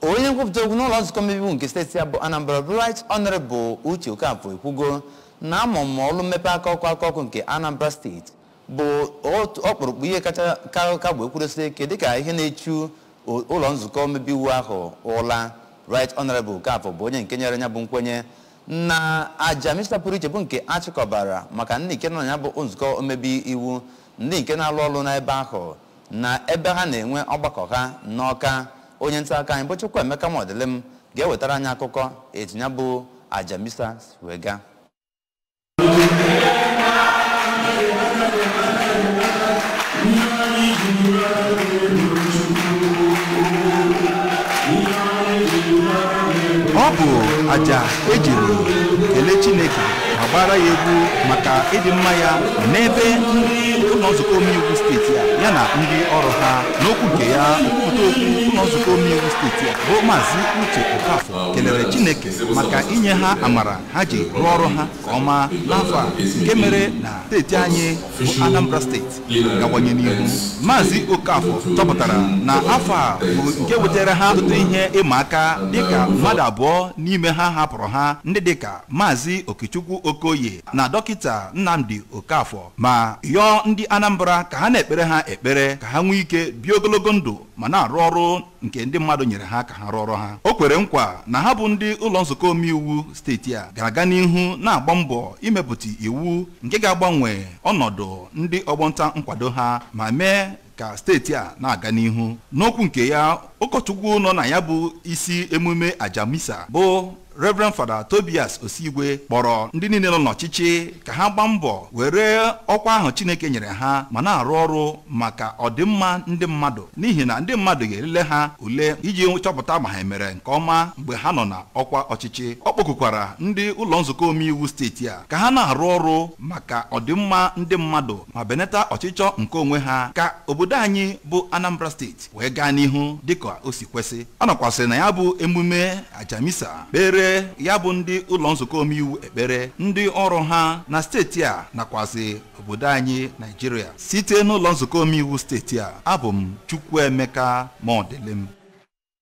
Onye nkwupụta okwu n'ụlọ nzukọ omebe iwu nke steeti ya bụ Anambra, Right Honorable Uche Okafor, ekwugo na amụma ọrụ mmepe aka ọkụ nke Anambra steeti bụ ọkpụrụkpụ ihe kacha ka bụ ekwudosi ike dịka ihe na-echu ụlọ nzukọ omebe iwu ahụ ụla. Right Honorable Okafor bụ onye nke nyere ya bụ nkwenye na aja mista pụrụ iche bụ nke achịkọbara maka ndị nke nọ na ya bụ nzukọ omebe iwu, ndị nke na-alụ ọrụ n'ebe ahụ na ebe ha na-enwe ọgbakọ ha n'Ọka. Onye nta aka anyị bụ Chukwuemeka Modilim ga-ewetara anyị akụkọ etu ya bụ aja misa wee gaa. Ọ bụ aja ejiri kelee Chineke ma gbara ya egwu maka ịdị mma ya n'ebe ndị ụlọ nzukọ omeiwu steeti a ya na ndị ọrụ ha. N'okwu nke ya, okwupụta okwu ụlọ nzukọ omeiwu steeti a bụ Maazị Uche Okafor kelere Chineke maka inye ha amara ha ji rụọ ọrụ ha nke ọma n'afọ a nke mere na steeti anyị bụ Anambra steeti gawanye n'ihu. Maazị Okafor chọpụtara na afọ a bụ nke wetara ha ọtụtụ ihe ịma aka dịka mmadụ abụọ n'ime ha hapụrụ ha, ndị dịka Maazị Okechukwu Okoye na Dọkịta Nnamdi Okafor, ma yọọ ndị Anambra ka ha na-ekpere ha ekpere ka ha nwee ike bie ogologo ndụ ma na-arụ ọrụ nke ndị mmadụ nyere ha ka ha rụọrọ ha. O kwere nkwa na ha bụ ndị ụlọ nzukọ omeiwu steeti a ga-aga n'ihu na-agba mbọ imepụta iwu nke ga-agbanwe ọnọdụ ndị ọgbọnta nkwado ha ma mee ka steeti a na-aga n'ihu. N'okwu nke ya, ụkọchukwu nọ na ya bụ isi emume aja misa bụ Reverend Father Tobias Osigwe kpọrọ ndị niile nọ n'ọchịchị ka ha gbaa mbọ were ọkwa ahụ Chineke nyere ha ma na-arụ ọrụ maka ọdịmma ndị mmadụ, n'ihi na ndị mmadụ ga-elele ha ule iji chọpụta ma ha emere nke ọma mgbe ha nọ na ọkwa ọchịchị. Ọ kpọkukwara ndị ụlọ nzukọ omeiwu steeti a ka ha na-arụ ọrụ maka ọdịmma ndị mmadụ ma benata ọchịchọ nke onwe ha ka obodo anyị bụ Anambra steeti wee gaa n'ihu dịka o si kwesị. Ọ nọkwasịrị na ya bụ emume aja misa kpere ya bụ ndị ụlọ nzukọ omeiwu ekpere ndị ọrụ ha na steeti a nakwazị obodo anyị Naijiria. Site n'ụlọ nzukọ omeiwu steeti a, abụ m Chukwuemeka Modilim.